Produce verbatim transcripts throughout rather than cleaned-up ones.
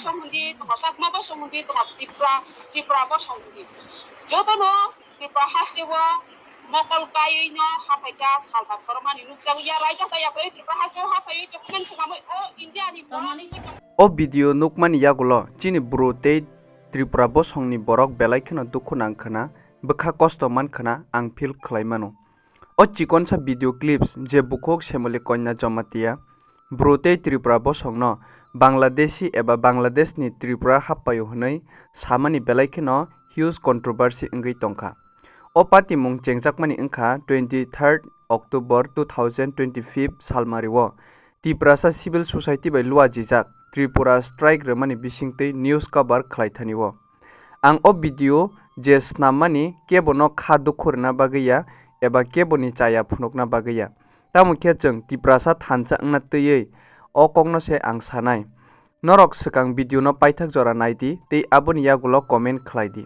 Bosong hindi, tongo Chakma bosong hindi, tongo Tripura, Tripura bosong hindi. Jotono Tripura hasteo mokol kaiwi no haphaikha salbat kormani nukjago ya, raida chaya kwrwi Tripura hasteo haphaiwi document swkamwi o India ni borok. O video nukmani yagulo chini bru tei Tripura bosongni borok belai kheno dukhu nang khna, bwkha kosto man khna ang feel khlai mano. O chikonsa video clips je bukhuk Semoli Konya Jamatia, bru tei Tripura bosongno Bangladeshi eba Bangladeshni Tripura happaio hwnwi samani belai kheno huge controversy wngwi tongkha. O patimung chengjakmani wngkha twenty third October two thousand twenty-five salmario Tiprasa civil society bai luajijak Tripura strike rwmani bisingtwi news cover khlaithani o. Ang o video je snammani kebono kha dukhu rwna bagwi ya eba keboni chaya phunukna bagwi ya. Tamo khe chwng Tiprasa thansa wngna twiwi o kokno se ang sanai. Norok swkang video no paithak jora naidi tei aboni yagulo comment khlaidi.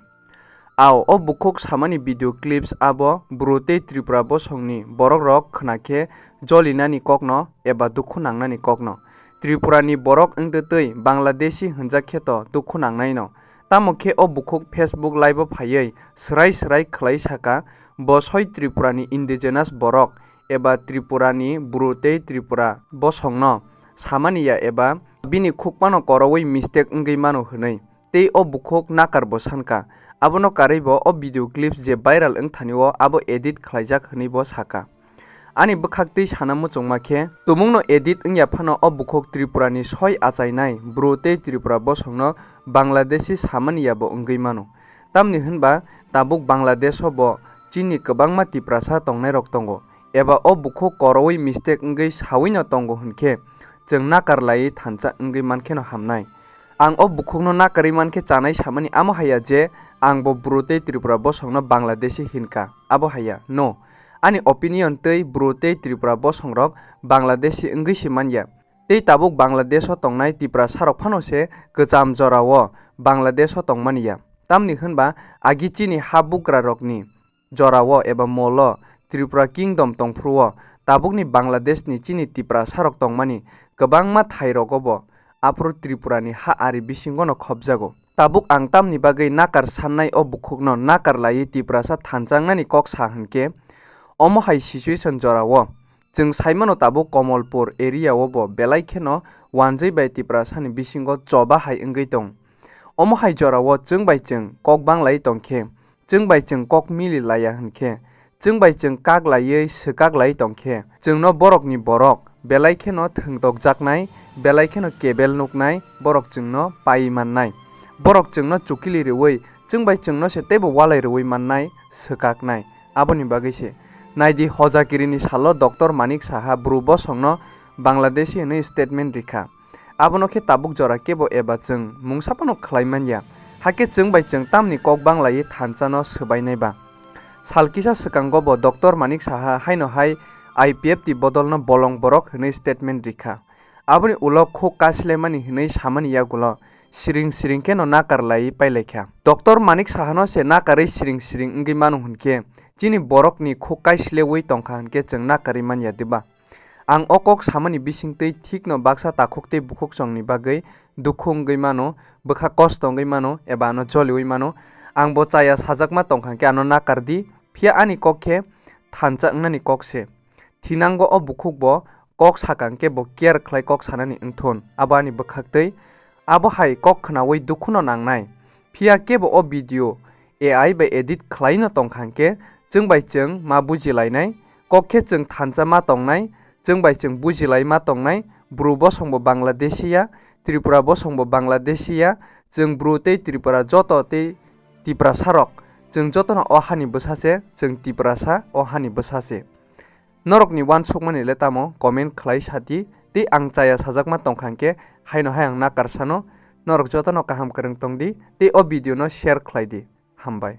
Ao, o bukhuk samani video clips abo bru tei Tripura bosongni borokrok khna khe jolinani kokno eba dukhu nangnani kokno. Tripurani borok wngtwi twi Bangladeshi hwnjak khe to dukhu nangnaino. Tamo khe o bukhuk Facebook live-o phaiwi swrai swrai khlai saka, bo soi Tripurani indigenous borok eba Tripurani bru tei Tripura bosongno samani ya eba bini khukpano korowi mistake wngwi mano hwnwi. Tei o bukhuk nakar bo sanka. Abono karwi bo o video clips je viral wngthani o abo edit khlaijak hwnwi bo saka. Ani bwkhaktwi sana muchungma khe, tumungno edit wngya phano o bukhuk Tripurani soi achainai bru tei Tripura bosongno Bangladeshi samani yabo wngwi mano. Tamni hwnba tabuk Bangladesho bo chini kwbangma Tiprasa tongnairok tongo, eba o bukhuk korowi mistake wngwi sawino tongo hwnkhe chwng nakar laiwi thansa wngwi mankheno hamnai. Ang o bukhukno nakarwi mankhe chanai samani amo haiya je ang bo bru tei Tripura bosongno Bangladeshi hinka, abo haiya. No, ani opinion tei bru tei Tripura bosongrok Bangladeshi wngwi se manya. Tei tabuk Bangladesho tongnai Tiprasarok phano se kwcham jorao Bangladesho tongmani ya. Tamni hwnba agi chini ha bugrarokni jorao eba molo Tripura Kingdom tongphuru-o tabukni Bangladeshni chini Tiprasarok tongmani kwbangma thairogo bo aphuru Tripurani ha ari bisingono khopjago. Tabuk ang tamni bagwi nakar sannai o bukhukno nakar laiwi Tiprasa thanchaknani kok sa hwnkhe, omo hai situation jorao chwng saimano tabuk Komolpur area-o bo belai kheno wanjwi bai Tiprasani bisingo choba hai wngwi tong. Omo hai jorao chwng bai chwng kok banglai tongkhe, chwng bai chwng kok mili laiya hwnkhe, chwng bai chwng kak laiwi swkak lai tongkhe, chwngno borokni borok belai kheno thwngtokjaknai, belai kheno kebel nuknai, borok chwngno paiwi mannai. Borok chwngno chukili rwui, chwng bai chwngno se teibo walai rwui mannai, swkaknai. Aboni bagwi se. Naidi, hojakirini salo Doctor Manik Saha bru bosongno Bangladeshi hwnwi statement rikha. Abono khe tabuk jora kebo eba chwng mungsa phano khlai man ya. Hakhe chwng bai chwng tamni kok banglaiwi thansa no swbai nai ba. Sal kisa swkango bo Doctor Manik Saha haino hai I P F T bodolno bolong borok hwnwi statement rikha. Aboni ulo khuk kasilaimani hwnwi samani yagulo siring siring kheno nakar laiwi pailaikha. Doctor Manik Sahano se nakarwi siring siring wngwi mano hwnkhe chini borokni khuk kaisileui tongkha hwnkhe chwng nakarwi man ya diba? Ang o kok samani bisingtwi thikno baksa takhuk tei bukhuksongni bagwi dukhu wngwi mano, bwkha kosto wngwi mano eba ano joliui mano. Ang bo chaya sajakma tongkha hwnkhe ano nakar di, phiya ani kok khe thansa wngnani kok se. Thinango o bukhuk bo kok saka hwnkhe bo care khlai kok sanani wngthun, abo ani bwkhaktwi. Abo hai kok khnaui dukhuno nangnai. Phiya kebo o video A I bai edit khlaino tongkha hwnkhe chwng bai chwng ma bujilainai, kok khe chwng thansa ma tongnai, chwng bai chwng bujilai ma tongnai, bru bosongbo Bangladeshi ya, Tripura bosongbo Bangladeshi ya, chwng bru tei Tripura joto tei Tiprasarok, chwng jotono o hani bwsa se, chwng Tiprasa o hani bwsa se. Norokni uansukmani le tamo comment khlai sadi, tei ang chaya sajakma tongkha hwnkhe haino hai ang nakar sano, norok jotono kaham kwrwng tongdi tei o video no share khlai di. Hambai.